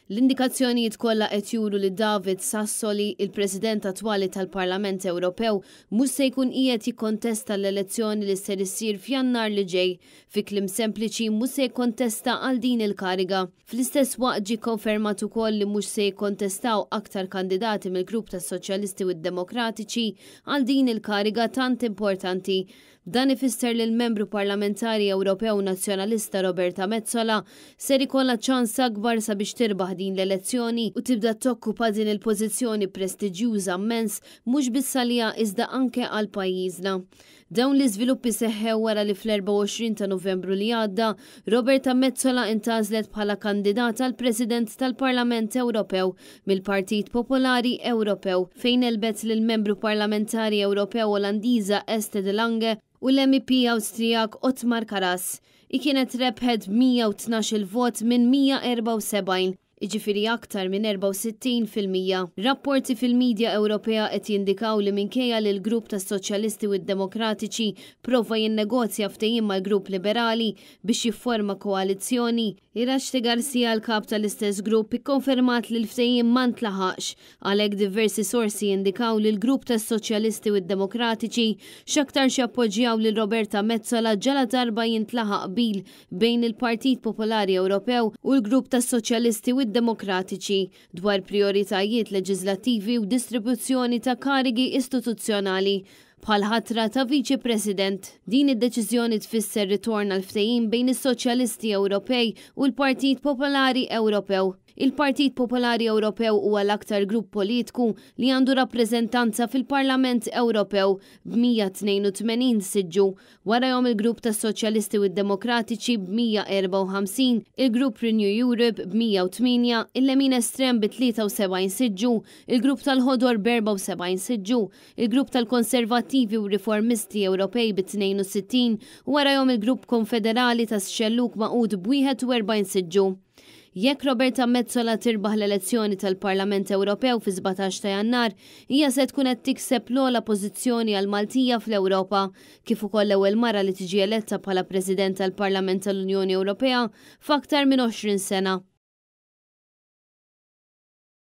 L-indikazzjonijiet kollha qed juru li David Sassoli, il-President attwali tal-Parlament Ewropew, mhux se jkun qiegħed jikkontesta l-elezzjoni li ser issir f'Jannar li ġej. Fi kliem sempliċi, mhux se jikkontesta għal din il-kariga. Fl-istess waqt ġie kkonfermat ukoll li mhux se jikkontestaw aktar kandidati mill-grupp tas-Soċjalisti u d-Demokratiċi għal din il-kariga tant importanti. Dan ifisser li l-Membru Parlamentari Ewropew Nazzjonalista Roberta Metsola ser ikollha ċans akbar sabiex tirbaħ din l-elezzjoni u tibda tokkupa din il-pożizzjoni prestiġjuża mmens mhux biss għaliha iżda anke għal pajjiżna. Dawn l-iżviluppi seħħew wara li fl-24 ta' Novembru li għadda, Roberta Metsola intgħażlet bħala kandidata għal President tal-Parlament Ewropew mill-Partit Popolari Ewropew fejn għelbet lill-Membru Parlamentari Ewropew Olandiża Esther de Lange u l-MEP Awstrijak Othmar Karas. Hi kienet rebħet b'112-il vot minn 174, jiġifieri aktar minn 64%. Rapporti fil-midja Ewropea qed jindikaw li minkejja li l-grupp tas-Soċjalisti u d-Demokratiċi prova jinnegozja ftehim mal-grupp Liberali biex jifforma koalizzjoni, Iratxe Garcia, l-kap tal-istess grupp, ikkonfermat li l-ftehim ma ntlaħaqx. Għalhekk diversi sorsi jindikaw li l-grupp tas-Soċjalisti u d-Demokratiċi x'aktarx jappoġġjaw lil Roberta Metsola ġaladarba jintlaħaq qbil bejn il-Partit Popolari Ewropew u l-grupp tas-Soċjalisti u d-Demokratiċi dwar prijoritajiet leġiżlattivi u distribuzzjoni ta' karigi istituzzjonali bħall-ħatra ta' Viċi President. Din id-deċiżjoni tfisser ritorn għal ftehim bejn is-Soċjalisti Ewropej u l-Partit Popolari Ewropew. Il-Partit Popolari Ewropew huwa l-aktar grupp politku li għandu rappreżentanza fil-Parlament Ewropew b'182 siġġu. Warajhom il-grupp tas-Soċjalisti u d-Demokratiċi b'154, il-grupp Renew Europe b'108, il-Lemin Estrem bi 73 siġġu, il-grupp tal-Ħodor b'74 siġġu, il-Grupp tal-Konservattivi u Riformisti Ewropej bi 62 u warajhom il-Grupp Konfederali tas-Xellug Magħqud b'41 siġġu. Jekk Roberta Metsola tirbaħ l-elezzjoni tal-Parlament Ewropew fis-17 ta' Jannar, hija se tkun qed tikseb l-ogħla pożizzjoni għal Maltija fl-Ewropa, kif ukoll l-ewwel mara li tiġi eletta bħala President tal-Parlament tal-Unjoni Ewropea f'aktar minn 20 sena.